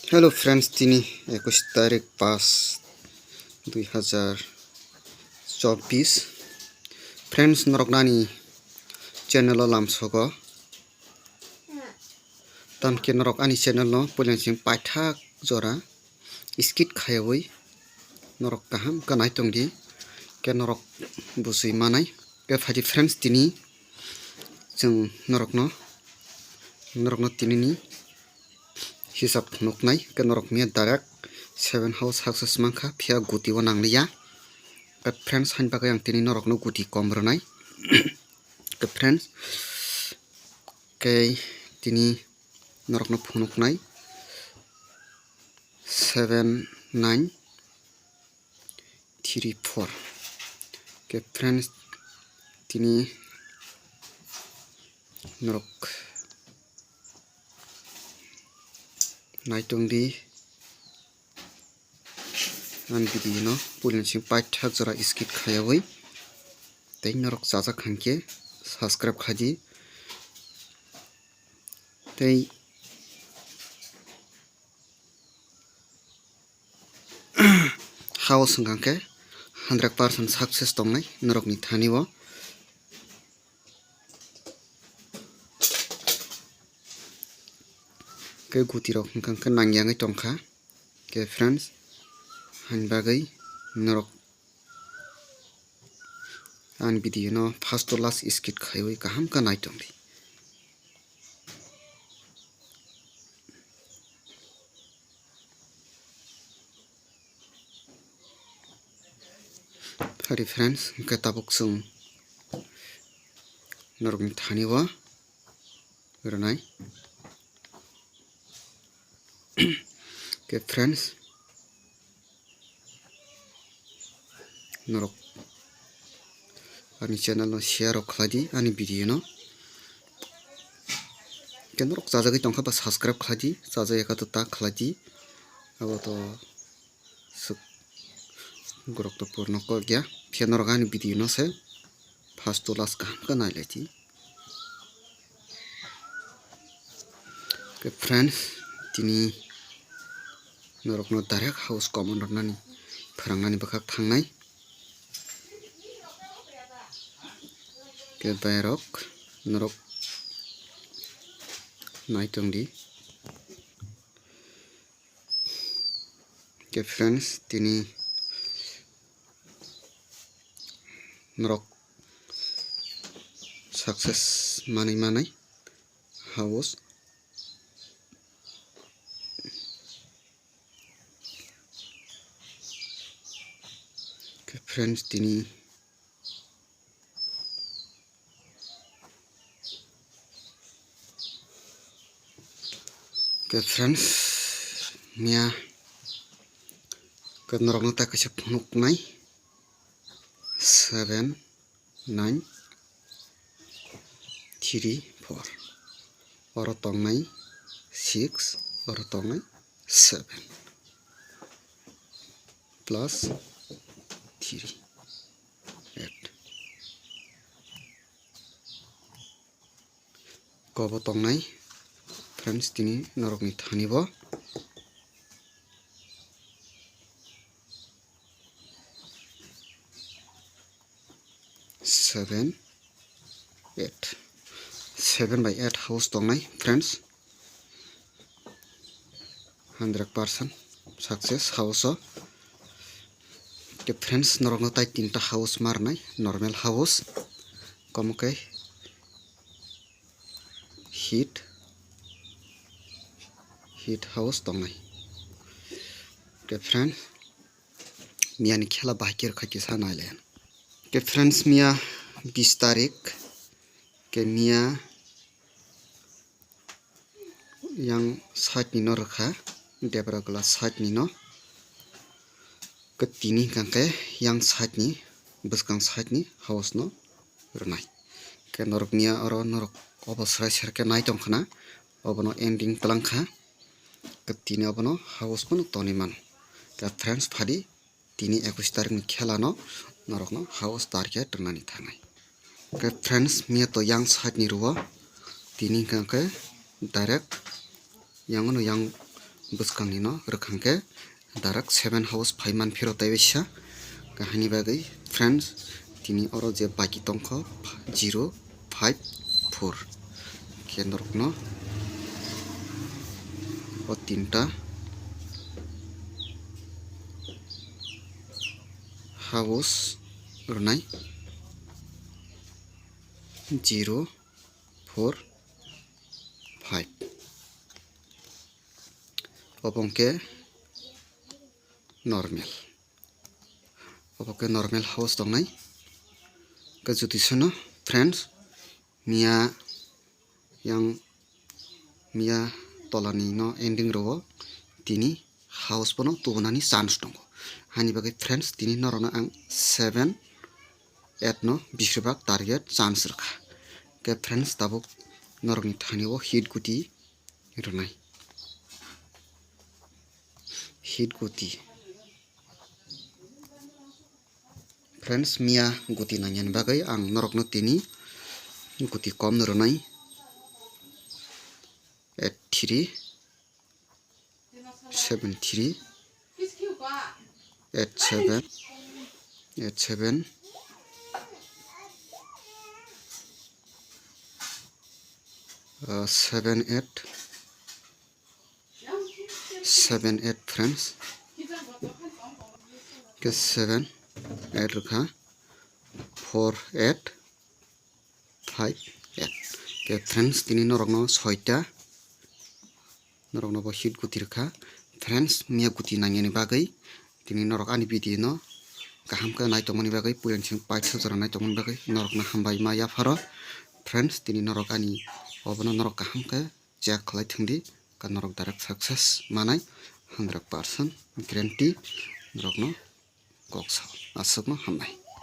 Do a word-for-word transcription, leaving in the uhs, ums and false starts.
Hello friends, tini ekush tarik pas dui hazar chobbish. Friends, norok nani channel o lamsogo. Tamkhe norok ani channel no puilensing paithak jora skip khayawi norok kaham khe nai tongdi, khe norok bujui manai. Khe phaidi friends, tini chwng norokno, norokno tinini hisab phunuknai, khe norok miya direct seven house success mankha, phiya guti o nangliya. Khe friends, hain bagwi ang tini norokno guti kom rwnai. Khe friends, khe tini norokno phunuknai seven nine three four. Khe friends, tini norok nai tongdi ani video no puilensing paithak jora skip khayawi, tei norok chajak khankhe subscribe khaidi. Tei house hwnkha khe hundred percent success tongnai norokni thani o. Khe guti rok hwnkha khe nangyangwi tongkha. Khe friends, hain bagwi norok ani video no first to last skip khaiwi kaham khe nai tongdi. Phaidi friends, hwnkhe tabuk chwng norokni thani o rwnai. Khe friends, norok ani channel no share rok khlai di, ani video no. Khe norok chajagwi tongkha ba subscribe khlai di, chajak ya kha to ta khlai di. Abo to swk gorok to purno kok ya. Phiya norok ani video no se first to last kaham khe nai lai di. Khe friends, tini norokno direct house common rwnani, pharangnani bwkhak thangnai. Khe bairok norok nai tongdi. Khe friends, tini norok success manwi manai house. Khe friends, tini Khe friends, miya khe norokno ta kaisa phunuknai seven nine three four. Oro tongnai six, oro tongnai seven plus three, eight. Kobo tongnai friends, tini norokni thani bo seven, eight, seven by eight house tongnai friends. Hundred percent success house o. Khe friends, norokno tai tinta house ma rwnai, normal house, komo khe hit, hit house tongnai. Khe friends, miya ni khela bahai khe rwkha kisa nai le. Khe friends, miya bis tarik, khe miya yang side ni no rwkha, debra glass side ni no. Khe tini hwnkha khe yang side ni, bwskang side ni house no rwnai. Khe norok miya oro norok obo srai srai khe nai tong khna, obono ending twlang kha. Khe tini obono house phano tonwi mano. Khe friends, phadi tini ekush tarik ni khela no norokno house tar khe twngnani thangnai. Khe friends, miya to yang side ni rwo, tini hwnkha khe direct yang no yang Bwskangni no rwkhang khe direct seven house phai man phiro tei waisa. Kahini bagwi friends, tini oro je baki tongkho zero five four. Khe norokno o tinta house rwnai zero four five. Obo hwnkhe normal. Obo khe normal house tongnai. Khe jotishano friends, miya yang miya tolani no ending rogo tini house bono tubunani chance tongo. Hani bagwi friends, tini norokno ang seven eight no bisibak target chance rwkha. Khe friends, tabuk norokni thani o hit guti rwnai. Hit guti. Friends, miya guti nangyani bagwi ang norokno tini guti kom rwnai. Eight three, seven three, eight seven, eight seven, uh, seven eight, seven eight friends. Khe seven eight rwkha, four eight five eight. Khe friends, tini norokno soita norokno bo hit guti rwkha. Friends, miya guti nangyani bagwi tini norok ani video no kaham khe naitongmani bagwi, puyan sing paithago jora naitongmani bagwi norokno hambai ma yapharo. Friends, tini norok ani obono norok kaham khe check khlai thwngdi, ka norok direct success manai hundred percent guarantee norokno kok sao. Aswkno hambai.